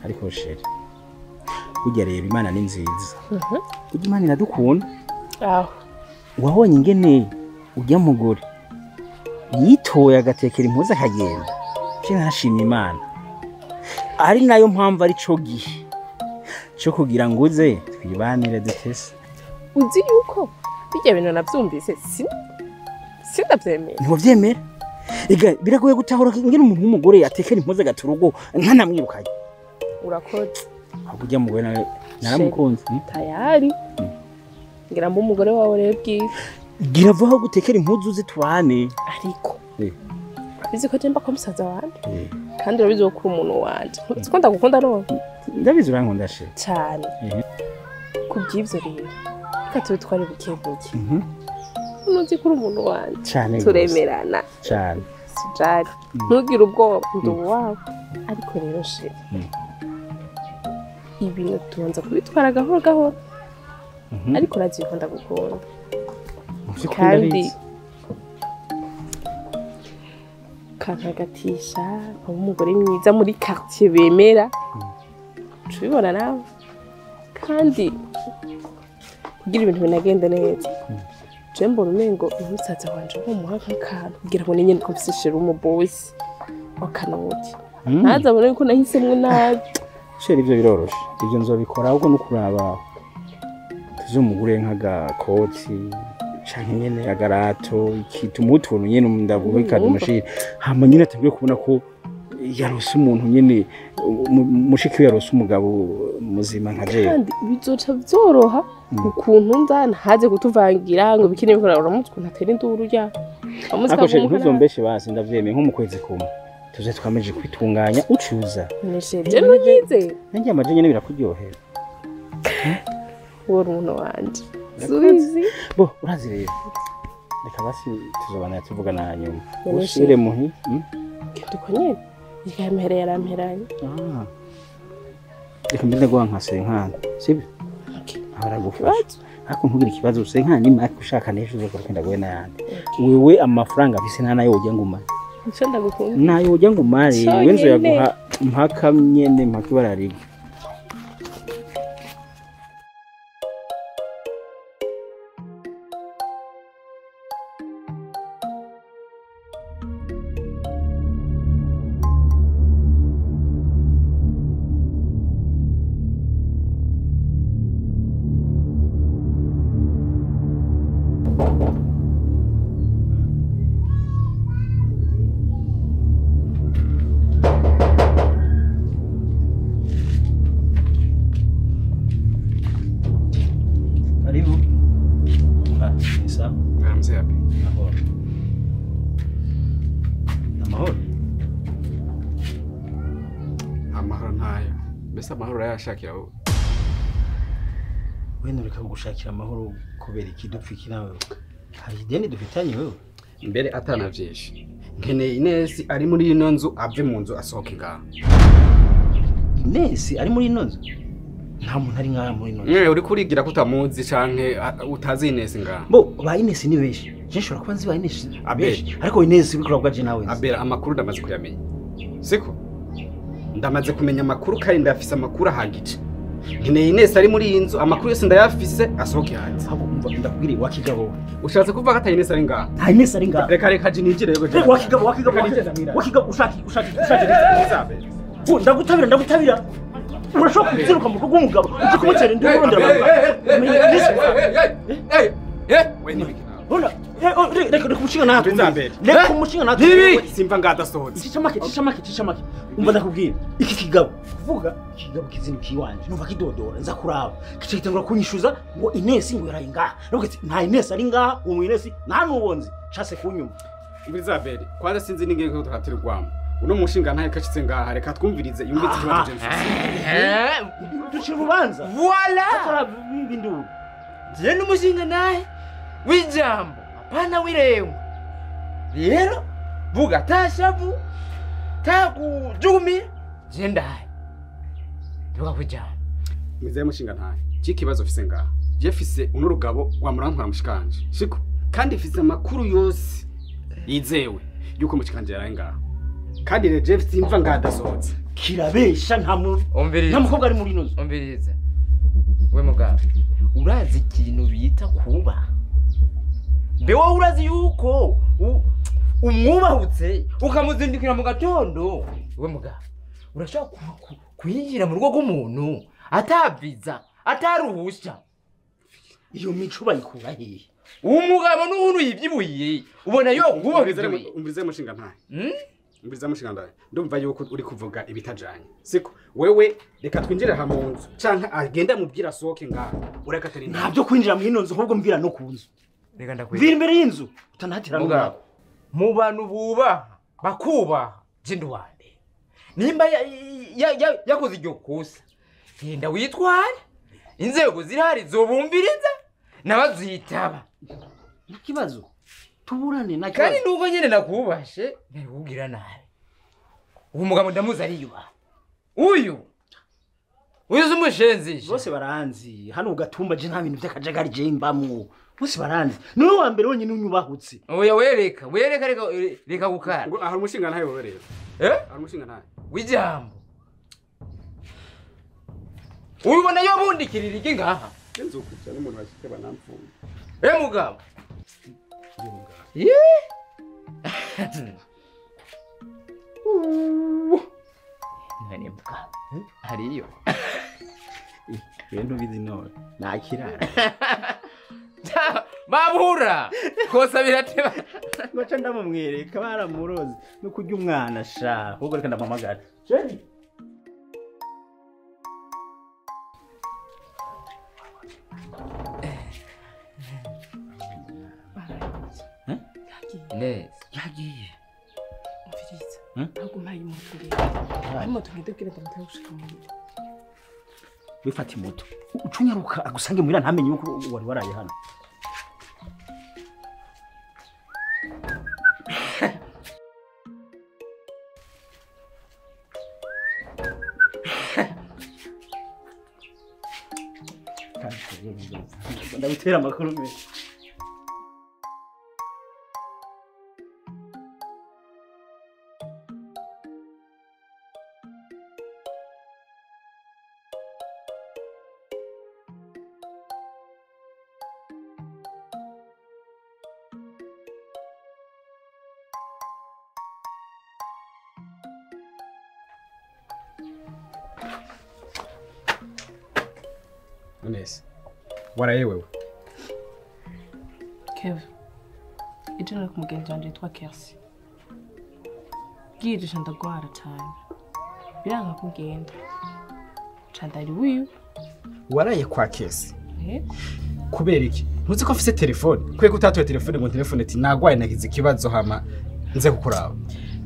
Ariko chéri, burya rero Imana ni nziza. Burya Imana iradukunda. Aho wabonye ingene ujya mugore yitoye agatekera impuzu akagenda. Je narashimye Imana. Ari nayo mpamvu ari co gihe cyo kugira ngo uze twibanire dutese. Uzi yuko bijya bintu navyumvise sindavyemera. Ntiwavyemera? Ega biragoye gutahura ingene umuntu w'umugore yatekera impuzu agaturugo nkanamwirukanye. Urakoze. Ahubwo ujya mugore nawe naramukunze. Tayari. Ngira mbe umugore wawe rero bwiza. Gira vuba gutekera impuzu zitwane. Ariko urabizi ko jemba ko musaza wanje. Kandi urabizi ko uri umuntu wanje. Uzi ko ndagukunda none? Ndabizi urankunda she. Cyane. Kubyivyo rero. Reka tubitware buke buke. Uzi ko uri umuntu wanje. Cyane. Turemerana. Cyane. Sijari. Ntugire ubwoba ndi uwawe. Ariko rero she. Ibintu tubanza kubitwara gahoro gahoro. Ariko urazi ko ndagukunda. Kandi kantagatisha nkaba umugore mwiza muri quartier bemera. Tubibona nawe. Kandi kugira ibintu binagenda neza. Je mbona umengo umusaza wanje umuha nk'akantu kugira ngo nyene ko mfise chéri umubosi wakanoti. Ntaza abone ko nahisemwe nabi. Chéri ivyo biroroshe. Ivyo nzobikora ahubwo no kuraba tuzumugure nk'agakoti canke nyene agarato ikituma utuntu nyene ndaguhika umushira. Hama nyene atangiye kubona ko yarose umuntu nyene mushiki we yarose umugabo muzima nka jewe. Kandi bizoca vyoroha ukuntu nza ntaze kutuvangira ngo bikine bikora uramutse ukuntu atera induru rya. Ariko chéri ntuzombeshe basi ndavyemeye nko mu kwezi kumwe. Tuze twameje kwitunganya ucuza. Neshe je ntuyize. Nanjye amaje nyene birakuryohera. Wori umuntu wanje. Subizi. Bo urazi rero. Reka basi tuzobana tuvugana hanyuma. Ushire muhi. Kintu nyene. Ikamere yaramperanye. Reka mbende gwa nka senkana. Sibyo? Okay. Aragufasha. Ariko ntugire ikibazo senkana ni ushaka n'ejo uzokora gwe nayandi. Wewe amafaranga afise nta nayo ujya ngumana. Icyo ndagukunda. Nayo ujya ngumare wenzo yaguha mpaka nyene mpaka ibarariga. Karibu. Ni sawa. Mzee hapi. Amahoro. Amahoro. Amahoro ntayo. Mbese amahoro urayashakira wowe? Wenda ureka kugushakira amahoro kubera iki dupfa iki nawe? Hari ideni dufitanye wewe? Mbere atanavyinshi. Nkeneye Inesi ari muri ino nzu ave mu nzu asohoke ngaha. Inesi ari muri ino nzu? Nta muntu ari ngaha muri ino nzu. Mwe uri kurigira ko utamuzi canke utazi Inesi ngaha. Bo ba Inesi ni benshi. Je nshobora kuba nzi ba Inesi benshi. Ariko Inesi uriko uravuga je nawe. Abera amakuru ndamaze kuyamenya. Siko? Ndamaze kumenya amakuru kandi ndafise amakuru ahagije. Nkeneye Inesi ari muri iyi nzu amakuru yose ndayafise asohoke hanze. Ahubwo umva ndakubwira wakigabo. Ushatse kuvuga ko ata Inesi ari ngaha? Nta Inesi ari ngaha. Reka reka je ninjire yego. Wakigabo wakigabo wakigabo ushaki ushaki ushaki. Ndagutabira ndagutabira. Urashobora kuziruka mu rugo rw'umugabo uje kumutera indi urondera reka umushinga natwe reka umushinga natwe simva ngadasohotse icicamake icicamake icicamake umva ndakubwira iki kigabo kuvuga ikigabo kizinukiye iwanje numva kidodora nza kuraba kica gitangura kunyishuza ngo Inesi ngo yaraye ngaha ndavuga ati nta Inesi ari ngaha uwo mu Inesi nta n'ubonzi nshase kunyuma Elizabeth kwanza sinzi n'ingene ko turatira urwamo Uno mushinga ntaye kashitse ngaha reka twumvirize yumvirize ikibazo je mfise. Ducira urubanza. Voila. Ibindu. Je n'umushinga naye w'ijambo apana w'irengo. Rero vuga tashavu takujumira je ndaye. Vuga kwijambo. Mwize mushinga ntaye. Ikibazo mfise ngaha. Je fise uno rugabo wa murantwara mushikanje. Siko kandi mfise amakuru yose yizewe yuko mushikanje yaraye ngaha. Kandi rero Jeff simva ngadasohotse. Kirabesha nta mukobwa ari muri ino nzu. Umviriza. We mugabo, urazi ikintu bita kuba? Mbe wowe urazi yuko umwubahutse ukamuzindikira mu gatondo? We mugabo, urashobora kwinjira mu rugo rw'umuntu ataviza, ataruhusha. Iyo mico bayikura hehe? Umugabo n'umuntu yivyibuye, ubona yo kuba. Umviriza mushinga ntaye. Umviriza mushinga ntaye. Ndumva yuko uri kuvuga ibitajanye. Siko wewe reka twinjire ha mu nzu canke agenda mubwira asohoke ngaha. Ureka atari ntabyo kwinjira mu ino nzu ahubwo mvira no ku nzu. Reka ndakwira. Mvira imbere y'inzu utanahatira n'umugabo. Mu bantu bubaha bakubaha je ndi uwambere. Nimba yakoze iryo kosa genda witware, inzego zirahari zobumviriza nabazitaba. Nta tuburane na kibazo. Kandi nuko nyene nakubashe ndakubwira nabi. Uwo mugabo ndamuzi ariyubaha. Uyu umushenzi. Bose baranzi hano ugatumba je nta bintu by'akajagari je mbamwo. Bose baranzi. Niwe wa mbere wonyine unyubahutse. Oya wereka reka gukara. Ngo ahari umushinga ntaye wowe rero. Ahari umushinga ntaye. Wijambo. Ubibona yo bundikirira iki ngaha? Nzokujya n'umuntu bashike banamfunga. Mugabo. Nani mugabo? Hariyo. Ibintu bizi none. Nakirara. Babura. Kosa birateba. Baca ndamumwereka baramuroze no kurya umwana sha. Ahubwo reka ndamuhamagara. Jerry. Neza. Yagiye. Umviriza. Ntabwo mpaye imoto rero. Imoto ngende ndamutera gushika mu rugo. Wifata imoto. Ucunyaruka agusange muhira ntamenye yuko wari waraye hano. Ndagutera amakuru meza. Nese. Waraye wewe. Kev. Ejo nari ku mugenzi wanje yitwa Kersi. Bwije ndagwara cyane. Biranga kugenda. Candari wiwe. Waraye kwa Kersi. Yego. Kubera iki? Ntuzi ko mfise telefone. Kwe kutatuye telefone ngo telefone ati nagwaye nagize ikibazo hama nze kukuraba.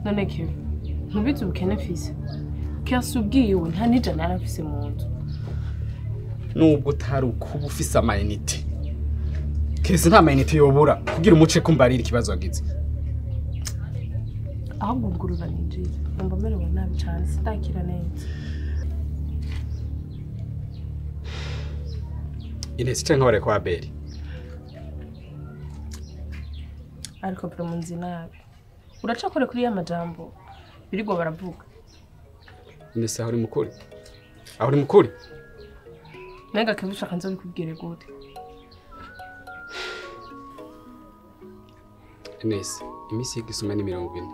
None Kev, ntubizi ubukene mfise. Kersi ubwiwe nta n'ijana yari afise mu nzu. Nubwo utari ukuba ufise amayinite. Kersi nta mayinite yobura kugira umuce kumbarira ikibazo wagize. Ahubwo ngurura ninjira. Numva merewe nabi cyane sindakira neza. Ines canke wari kwa Abeli. Ariko bro munzi nabi. Uracakore kuri ya majambo birigwa baravuga. Ines aho uri mukuri? Aho uri mukuri? Nenga kebisha kanzo bikubwire gute. Ines, imisi y'igisuma ni 40.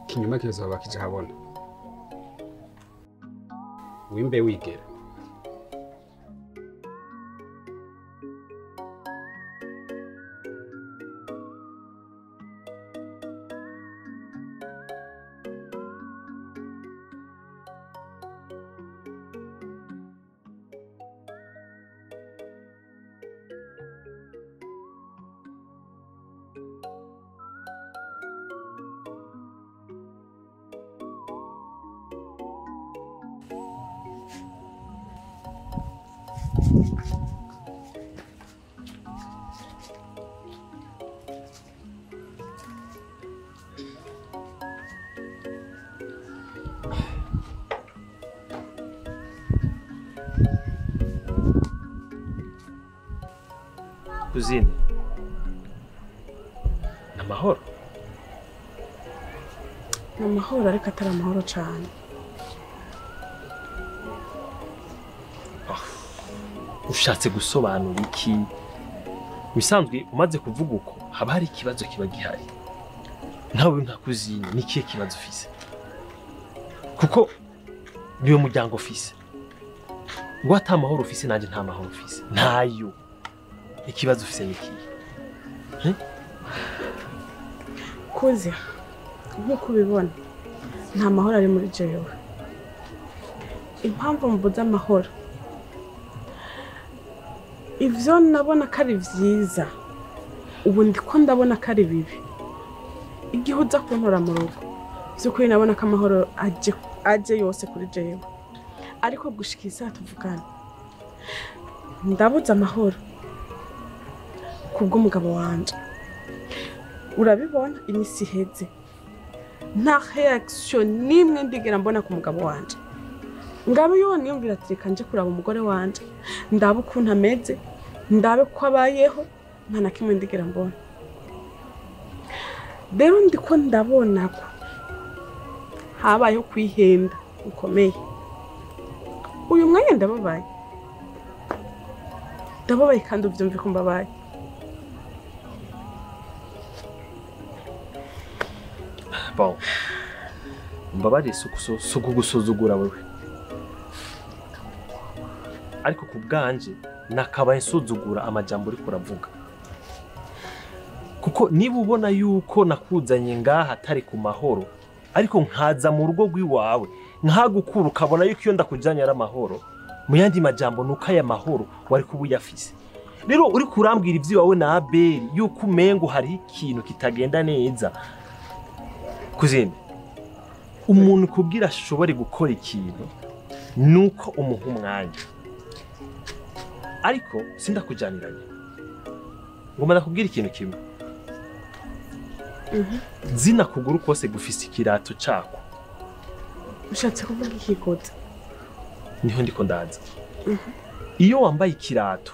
Kinyuma kizoba kije habona. Wimbe wigera. Kuzine ni amahoro. Ni amahoro ariko atari amahoro cyane. Ushatse gusobanura iki? Bisanzwe umaze kuvuga uko haba hari ikibazo kiba gihari. Nkawe nka kuzine ni kihe kibazo ufise? Kuko niwe muryango ufise. Ngo ata mahoro ufise nanje nta mahoro ufise. Ntayo. Ikibazo ufise ni kihe? Kuze nkuko ubibona nta mahoro ari muri jewe. Impamvu mbuze amahoro, ivyo nabona ko ari vyiza ubu ndiko ndabona ko ari bibi. Igihe uza kuntora mu rugo vy'ukuri nabona ko amahoro aje yose kuri jewe, ariko gushika isaha tuvugana ndabuze amahoro kubw'umugabo wanje. Urabibona imisi iheze nta reaction nimwe ndigera mbona ku mugabo wanje. Ngabe yo niyumvira ati reka nje kuraba umugore wanje ndabe ukuntu ameze, ndabe ko abayeho, nta na kimwe ndigera mbona. Rero ndiko ndabona ko habayeho kwihenda gukomeye. Uyu mwanya ndababaye, ndababaye kandi uvyumve ko mbabaye. Bon, mbabarire si ukugusuzugura wewe, ariko ku bwanje nakabaye nsuzugura amajambo uriko uravuga. Kuko niba ubona yuko nakuzanye ngaha atari ku mahoro, ariko nkaza mu rugo rw'iwawe nkagukura ukabona yuko iyo ndakujanye ari amahoro, mu yandi majambo nuko aya mahoro wari kuba uyafise. Rero uriko urambwira ivy'iwawe na Abeli yuko umengo hariho ikintu kitagenda neza. Kuzine, umuntu kubwira ashobore gukora ikintu nuko umuha umwanya. Ariko sindakujaniranye, ngomba ndakubwira ikintu kimwe. Zina kuguru kose gufise ikirato cako. Ushatse kuvuga iki koza? Niho ndiko ndaza. Iyo wambaye ikirato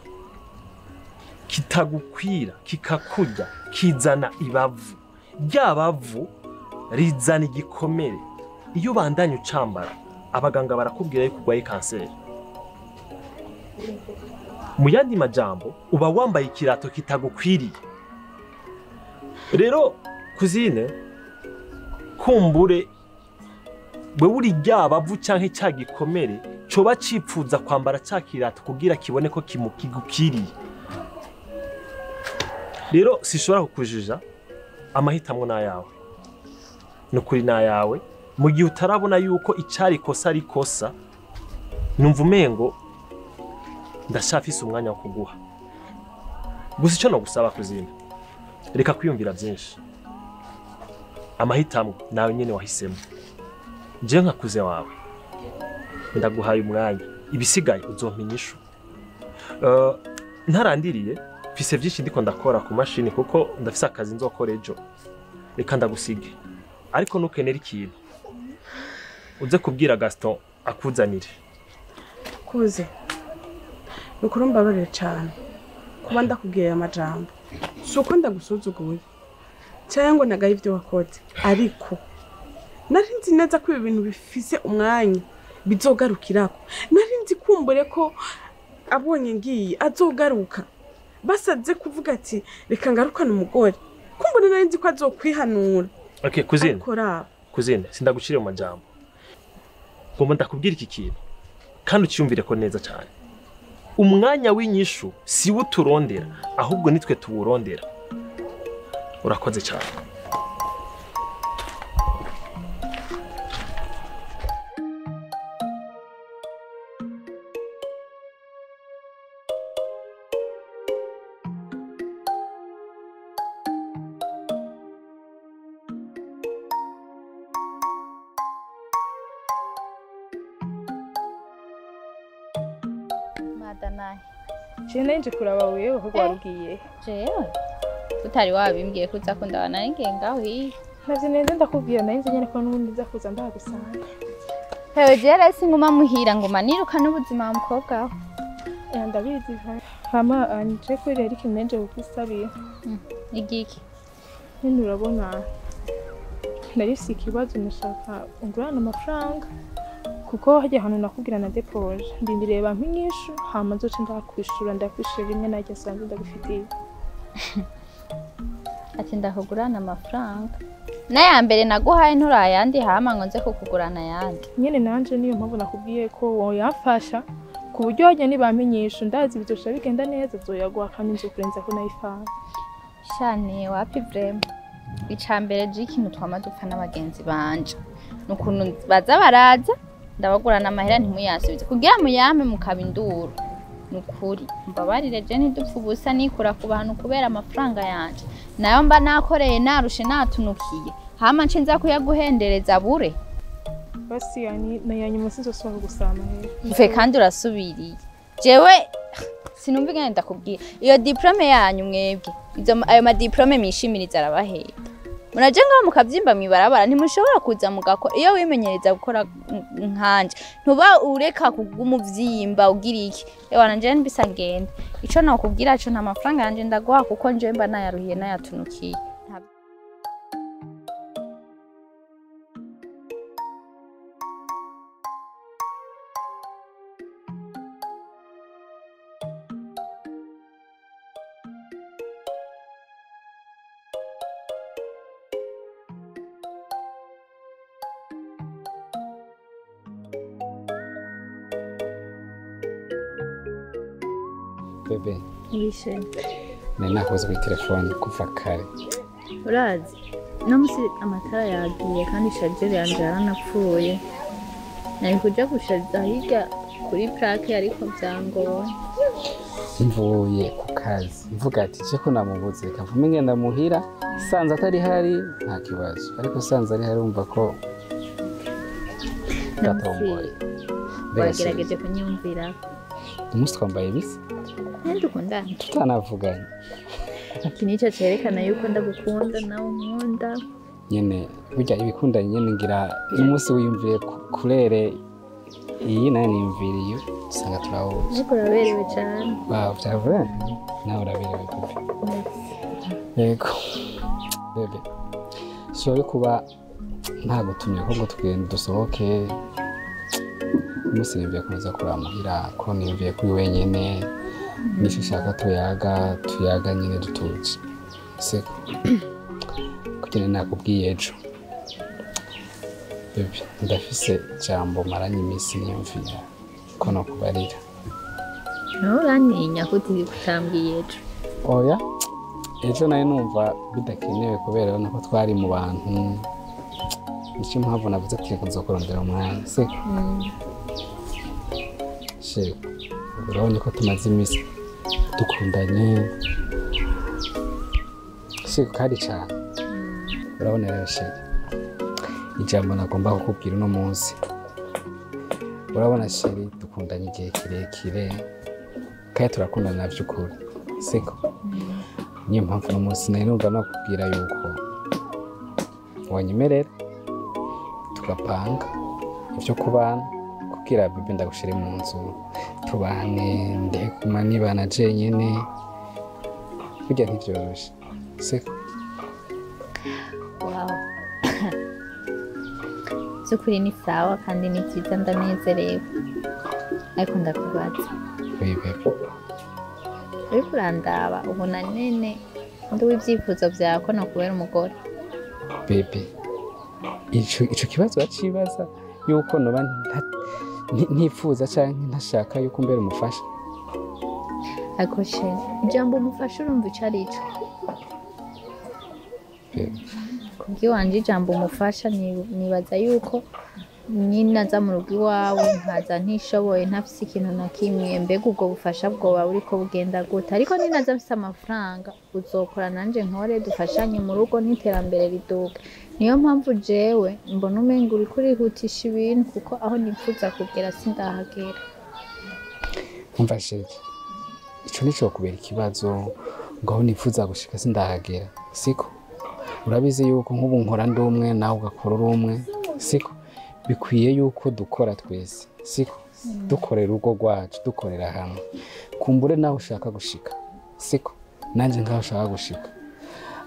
kitagukwira kikakurya kizana ibavu, rya bavu rizana igikomere. Iyo ubandanye ucambara abaganga barakubwira yuko urwaye kanseri. Mu yandi majambo uba wambaye ikirato kitagukwiriye. Rero kuzine, kumbure wewe uri rya bavu canke ca gikomere coba cipfuza kwambara ca kirato kugira kibone ko kigukiriye. Rero sishobora kukujija, amahitamwo nayawe, nukuri nayawe. Mu gihe utarabona yuko icari kosa ari kosa, numva umengo ndashafise umwanya wo kuguha. Gusa ico nogusaba kuzina, reka kwiyumvira byinshi. Amahitamwo nawe nyene wahisemo. Je nkakuze wawe ndaguhaye umwanya, ibisigaye uzompa inyishu. Ntarandiriye mfise byinshi ndiko ndakora ku mashini kuko ndafise akazi nzokora ejo. Reka ndagusige, ariko nukenera ikintu uze kubwira Gaston akuzanire. Kuze nukuri mbabarire cyane kuba ndakubwiye amajambo, si uko ndagusuzuguye cyangwa ngo nagaye ibyo wakoze, ariko nari nzi neza ko ibi bintu bifise umwanya bizogarukirako. Nari nzi kumbure ko abonye ngiye azogaruka, basaze kuvuga ati reka ngarukane umugore, kumbure nari nzi ko azokwihanura. Okay, kuzine, kuzine sindaguciriye mu majambo, ngomba ndakubwira iki kintu kandi ucyumvire ko neza cyane. Umwanya w'inyishu si wo turondera, ahubwo nitwe tuwurondera. Urakoze cyane. Danahe. Je nanje kuraba wewe ahubwo warugiye. Jewe utari wabimbwiye ko uza kundaba nari ngiye ngaho hiya. Navyo neza ndakubwira nari nyene ko n'ubundi nza kuza ndagusanga. Hewe je rero singuma muhira nguma niruka n'ubuzima wa mukobwa we. Ndabizi hama anje ko rero ikintu nanje kugusabira. Igiki? Nyine urabona narifise ikibazo nashaka ungurana amafaranga kuko hajya ahantu nakubwira na depoje ndindiriye bampa inyishu hama nzoce ndakwishura ndakwishura rimwe naryo nsanzwe ndagufitiye. Ati ndakugurana amafaranga n'aya mbere naguhaye nturayandi hama ngo nze kukugurana ayandi. Nyene nanje niyo mpamvu nakubwiye ko woyamfasha ku buryo hajya nibampa inyishu ndazi bizoca bigenda neza nzoyaguha kandi nzokurenza ko nayifanga. Shane wapi vrema icambere je ikintu twama dupfa n'abagenzi banje nukuntu baza baraza ndabagurana amahera ntimuyasubize kugira muyampe mukaba induru. Nukuri mbabarire je ntidupfa ubusa nikura ku bantu kubera amafaranga yanje nayo mba nakoreye narushe natunukiye hama nce nza kuyaguhendereza bure. Basi yani nayanyuma sinzosubira kugusaba amahera. Mve kandi urasubiriye jewe sinumva ingene ndakubwira iyo diplome yanyu mwebwe izo ayo madiplome mwishimiriza arabahera muraje ngaho mukavyimba mwibarabara ntimushobora kuza mugakora. Iyo wimenyereza gukora nkanje ntuba ureka kuguma uvyimba ugira iki ewana nje mbisa ngende ico nokubwira co nta mafaranga yanje ndaguha kuko nje mba nayaruhiye nayatunukiye. Bebe, Wishe. Nari nakoze kuri telefone kuva kare. Urazi, no musi amatara yagiye kandi chargeur yanje yaranapfuye. Nari kuja gusharija hirya kuri plaque ariko vyangoye. Mvuye ku kazi mvuga ati je ko namubuze reka mvume ngenda muhira sanze atari hari nta kibazo ariko sanze ari hari umva ko ndatomboye. Wagerageje kunyumvira. Umunsi twambaye ibisa. Ndukundana. Tutanavuganye. Iki nico cerekana yuko ndagukunda nawe unkunda. Nyene burya ibikundanye nyene ngira umunsi wiyumvire kurere iyi nayo niyumviriye usanga turahuza. Ariko uraberewe cane. Wow, vyavuye? Nawe uraberewe bebe. Yego. Bebe. Sore kuba ntagutumye ko ngo tugende dusohoke. Umunsi niyumviye kuza kuraba muhira ko niyumviye kuri wenyene. Nisho shaka tuyaga nyine dutuje seko kugira nakubwiye ejo bebe ndafise jambo maranye iminsi niyumvira ko nokubarira. Nturantinya ko utambwiye ejo. Oya ejo nayo numva bidakenewe kubera urabona ko twari mu bantu nicyo mpamvu navuze ati reka nzokurondera umwanya seko. Sheko urabona ko tumaze iminsi dukundanye siko kandi cyane. Urabona rero sheri ijambo nagomba kukubwira uno munsi. Urabona sheri dukundanye igihe kirekire kandi turakundana by'ukuri siko. Niyo mpamvu uno munsi nari numva nakubwira yuko wanyemerera tugapanga ibyo kubana kugira bebe ndagushire mu nzu tubane ndehe kuma nibana jenyene burya ntivyoroshe siko. Wow. By'ukuri ni sawa kandi ni byiza ndanezerewe ariko ndakubaza. Bebe uriko urandaba ubona nene ndi w'ivyifuzo vyawe ko nokubera umugore. Bebe ico kibazo bacibaza yuko noba ntifuza canke ntashaka yuko mbere umufasha. Ariko she ijambo umufasha urumva ico arico. Kubwiwanje ijambo umufasha nibaza yuko ninaza mu rugo iwawe nkaza ntishoboye ntafise ikintu na kimwe mbega ubwo bufasha bwoba buriko bugenda gute ariko ninaza mfise amafaranga uzokora nanje nkore dufashanye mu rugo n'iterambere riduke. Niyo mpamvu jewe mbona umenga uriko urihutisha ibintu kuko aho nipfuza kugera sindahagera. Umva chéri, ico nico kubera ikibazo ngo aho nifuza gushika sindahagera, siko? Urabizi yuko nk'ubu nkora ndi umwe nawe ugakora uri umwe, siko? Bikwiye yuko dukora twese, siko? Dukorera urugo rwacu, dukorera hamwe. Kumbure nawe ushaka gushika, siko? Nanje nkaho ushaka gushika,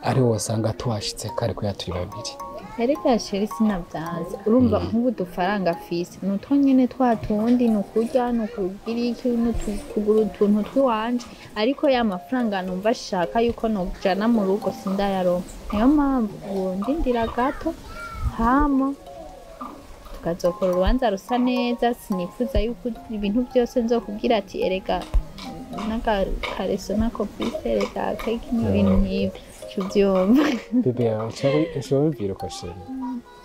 ariho wasanga tuhashitse kare kuya turi babiri. Erega chéri sinavyanze, urumva nk'ubu dufaranga afise ni utwo nyene twa tundi, ni ukurya, ni ukugira iki, ni kugura utuntu twiwanje, ariko ya mafaranga numva ashaka yuko nojana mu rugo sindayaronka. Niyo mpamvu ubu ndindira gato hama tukazokora urubanza rusa neza. Sinifuza yuko ibintu byose nzokubwira ati erega n'agakareso n'akopise, erega keke n'ibintu nk'ibyo uvyumva. Bébé, ushobora ko chéri,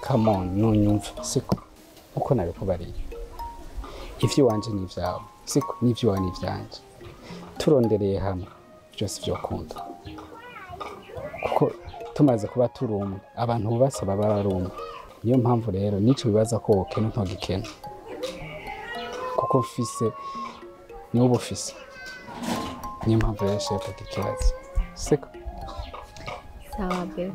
come on, nunyumva, siko? Uko nabikubariye, ivy'iwanje ni ivyawe, siko? N'ivy'iwawe ni ivyanje. Turondereye hamwe byose vyokunda, kuko tumaze kuba turi umwe, abantu bubatse baba ari umwe. Niyo mpamvu rero nico bibaza ko wokena ntogikena, kuko mfise niwe uba ufise. Niyo mpamvu rero shefu ikibazo, siko? Sawa bébé,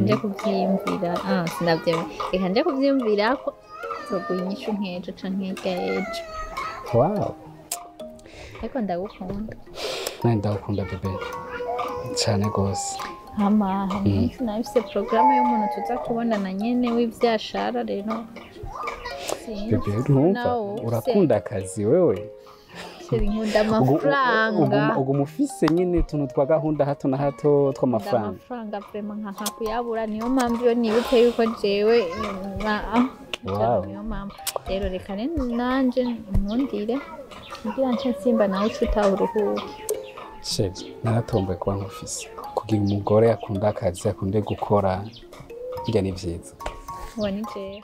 nje kuvyiyumvira. Sinavyemera, reka nje kuvyiyumvira ko nzoguha inyishu nk'ejo canke hirya y'ejo. Wow. Ariko ndagukunda. Nanje ndagukunda bébé, cane gose. Hama umunsi nafise porogaramu y'umuntu tuza kubonana nyene w'ivyashara rero. Bébé, ntumva urakunda akazi wewe. Nkunda amafaranga. Uguma ufise nyene utuntu twa gahunda hato na hato tw'amafaranga. Amafaranga vraiment nkanka kuyabura, niyo mpamvu iyo nibutse yuko jewe niyo mpamvu rero reka nanje nkundire kugira nce nsimba nawe uce utaha uruhuke. Chéri, naratomboye kuba nkufise. Kugira umugore akunda akazi, akunde gukora, burya ni vyiza. Uwo ni jewe.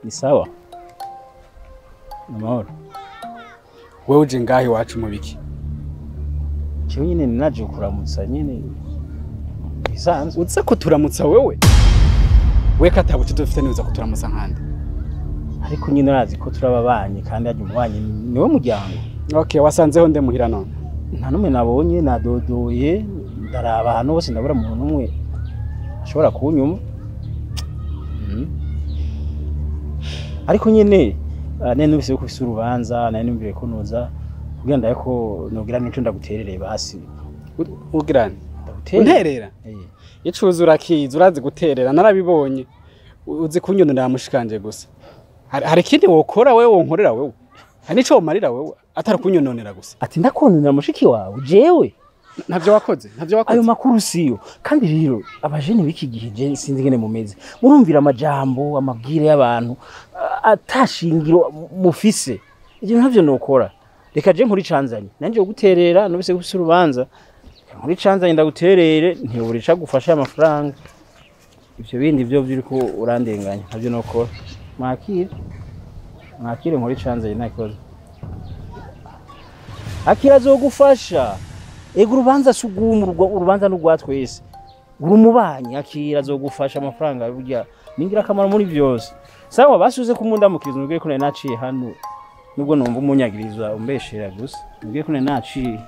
Ni sawa? Namahoro. Wewe uje ngahe iwacu mu biki? Jewe nyene naje kuramutsa nyene bisanzwe. Uza kuturamutsa wewe? We katabuti dufite niuza kuturamutsa nkande. Ariko nyine urazi ko turababanye kandi aje umubanye niwe muryango. Okay, wasanzeho nde muhira none? Nta numwe nabonye, nadodoye, ndaraba ahantu hose ndabura umuntu umwe ashobora kunyuma. Ariko nyene nene numvise ko ufise urubanza, nane numvire ko noza kugira ndako nogira nico ndaguterereye basi. Ugirane? Unterera? Icuza urakiza, urazi guterera, narabibonye. Uzi kunyonera mushikanje gusa. Hari ikindi wokora wewe wonkorera wewe? Hari nico womarira wewe atari kunyononera gusa? Ati ndakononera mushiki wawe jewe? Ntavyo wakoze, ntavyo wakoze. Ayo makuru siyo. Kandi rero abajene b'iki gihe je sinzi ngene mumeze. Murumvira amajambo, amabwire y'abantu atashingiro mufise. Ivyo ntavyo nokora. Reka je nkuri canzanye. Nanje guterera nubise gufise urubanza. Nkuri canzanye ndaguterere ntiyobora ica gufasha amafaranga. Ivyo bindi byo biriko urandenganya ntavyo nokora. Mwakire. Mwakire nkuri canzanye nta kibazo. Akira azogufasha. Ego urubanza sugumurwa, urubanza n'ugwa twese. Urumubanye akira azogufasha amafaranga burya ningira akamaro muri byose. Sawa basuze kumundamukiriza ubwiye ko nari naciye hano. Nubwo numva umunyagirizwa umbeshera gusa. Ubwiye ko nari naciye.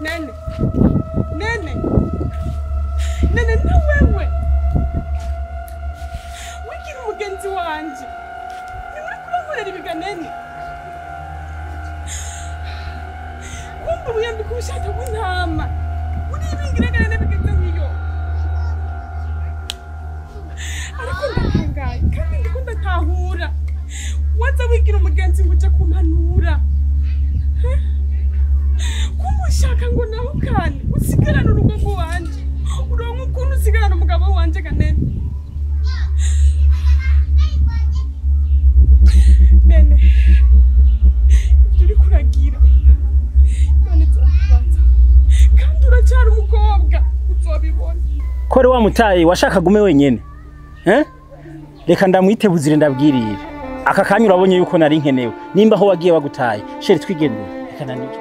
Nene, nene, nene na wewe wigira umugenzi wanje, ni uri kurankorera ibiga nene. Kumbe wiyambika ubushaka bw'intama, uribingira nene bigeze nk'iyo. Ariko ndatangaye kandi ndiko ndatahura, waza wigira umugenzi ngo uje kumpanura. Kumushaka ngo nahukane usigarane urugo rwanje, uronke ukuntu usigarana umugabo wanje ganene. Nene, ibyo uriko uragira Imana izokubaza, kandi uracyari umukobwa uzobibona. Ko wari wamutaye washaka gume wenyene, eh? Reka ndamwitebuzire ndabwirire. Aka kanya urabonye yuko nari nkenewe, nimba aho wagiye bagutaye chéri twigendere, reka nanike.